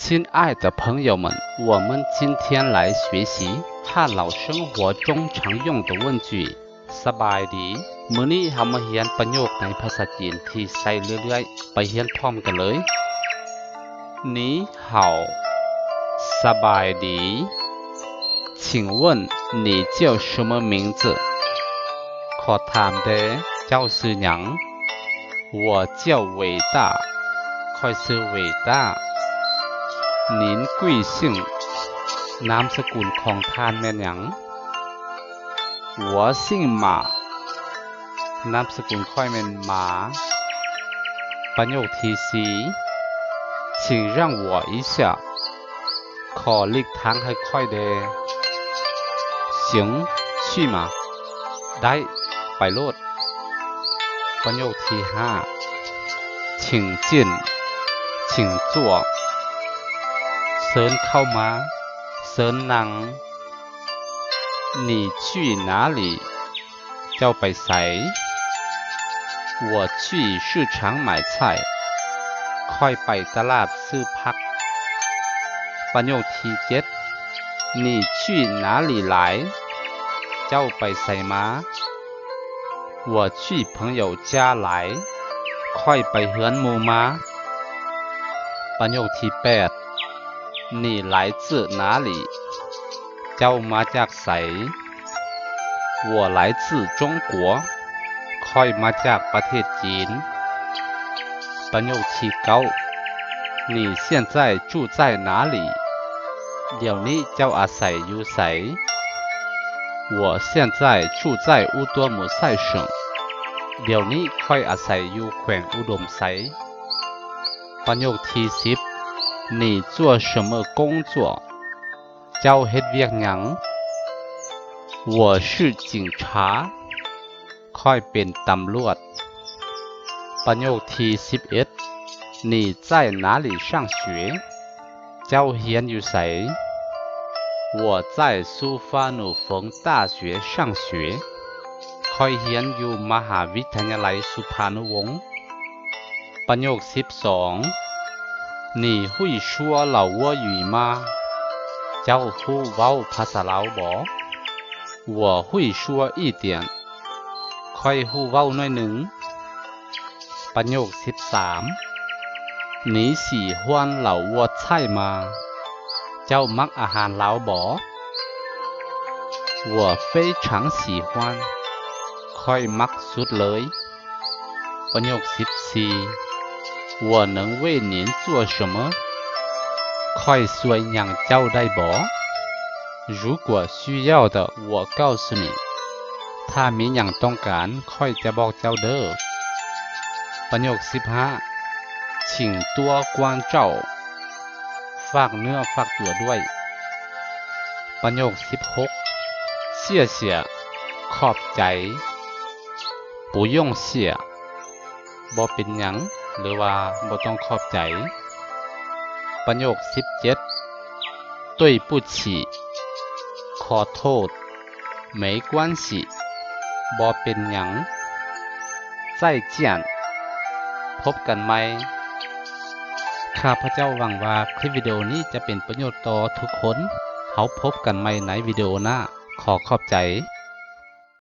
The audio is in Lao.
亲爱的朋友们，我们今天来学习汉老生活中常用的问句。 ສະບາຍດີ. ມື້ນີ້ເຮົາມາຮຽນປະໂຫຍກໃນພາສາຈີນທີ່ໃຊ້ເລື້ອຍໆ. ໄປຮຽນພ້ອມກັນເລີຍ. 你好. ສະບາຍດີ. 请问你叫什么名字? ຂໍຖາມແດ່ ເຈົ້າຊື່ຫຍັງ? 我叫伟大. ຂ້ອຍຊື່ເວຕາ. 您贵姓? ນາມສະກຸນຂອງທ່ານແມ່ນຫຍັງ? 我姓马. ນາມສະກຸນຂ້ອຍແມ່ນໝາ. ປະໂຫຍກທີສີ່ 请让我一下. ຂໍຫຼີກທາງໃຫ້ຂ້ອຍແດ່. 行，去嘛. ໄດ້ ໄປໂລດ. ປະໂຫຍກທີຫ້າ 请进, 请坐. ເຊີນເຂົ້າມາ, ເຊີນນັ່ງ. 你去哪里? ເຈົ້າໄປໃສ? 我去市场买菜. ຂ້ອຍໄປຕະຫຼາດຊື້ຜັກ. ປະໂຫຍກທີເຈັດ 你去哪里来? ເຈົ້າໄປໃສມາ? 我去朋友家来. ຂ້ອຍໄປເຮືອນໝູ່ມາ. ປະໂຫຍກທີແປດ 你来自哪里? ເຈົ້າມາຈາກໃສ? 我来自中国. ຂ້ອຍມາຈາກປະເທດຈີນ. ປະໂຫຍກທີເກົ້າ 你现在住在哪里? ດຽວນີ້ເຈົ້າອາໄສຢູ່ໃສ? 我现在住在乌多姆赛省. ດຽວນີ້ຂ້ອຍອາໄສຢູ່ແຂວງອຸດົມໄຊ. ປະໂຫຍກທີສິບ 你做什么工作? ເຈົ້າເຮັດວຽກຫຍັງ? 我是警察. ຂ້ອຍເປັນຕຳຫຼວດ. ປະໂຫຍກທີສິບເອັດ 你在哪里上学? ເຈົ້າຮຽນຢູ່ໃສ? 我在苏法努冯大学上学. ຂ້ອຍຮຽນຢູ່ມະຫາວິທະຍາໄລສຸພານຸວົງ. ປະໂຫຍກສິບສອງ 你会说老挝语吗? ເຈົ້າຮູ້ເວົ້າພາສາລາວບໍ່? 我会说一点. ຂ້ອຍຮູ້ເວົ້າໜ້ອຍໜຶ່ງ. ປະໂຫຍກສິບສາມ 你喜欢老挝菜吗? ເຈົ້າມັກອາຫານລາວບໍ່? 我非常喜欢. ຂ້ອຍມັກສຸດເລີຍ. ປະໂຫຍກສິບສີ່ 我能为您做什么? ຂ້ອຍຊ່ວຍຫຍັງເຈົ້າໄດ້ບໍ່? 如果需要的，我告诉你. ຖ້າມີຫຍັງຕ້ອງການ ຂ້ອຍຈະບອກເຈົ້າເດີ້. ປະໂຫຍກສິບຫ້າ 请多关照. ຝາກເນື້ອຝາກຕົວດ້ວຍ. ປະໂຫຍກສິບຫົກ 谢谢. ຂອບໃຈ. 不用谢. ບໍ່ເປັນຫຍັງ ຫຼືວ່າບໍ່ຕ້ອງຂອບໃຈ. ປະໂຫຍກສິບເຈັດ 对不起. ຂໍໂທດ. 没关系. ບໍ່ເປັນຫຍັງ. 再见. ພົບກັນໃໝ່. ຂ້າພະເຈົ້າຫວັງວ່າຄລິບວິດີໂອນີ້ຈະເປັນປະໂຫຍດຕໍ່ທຸກຄົນ. ເຮົາພົບກັນໃໝ່ໃນວິດີໂອໜ້າ. ຂໍຂອບໃຈ.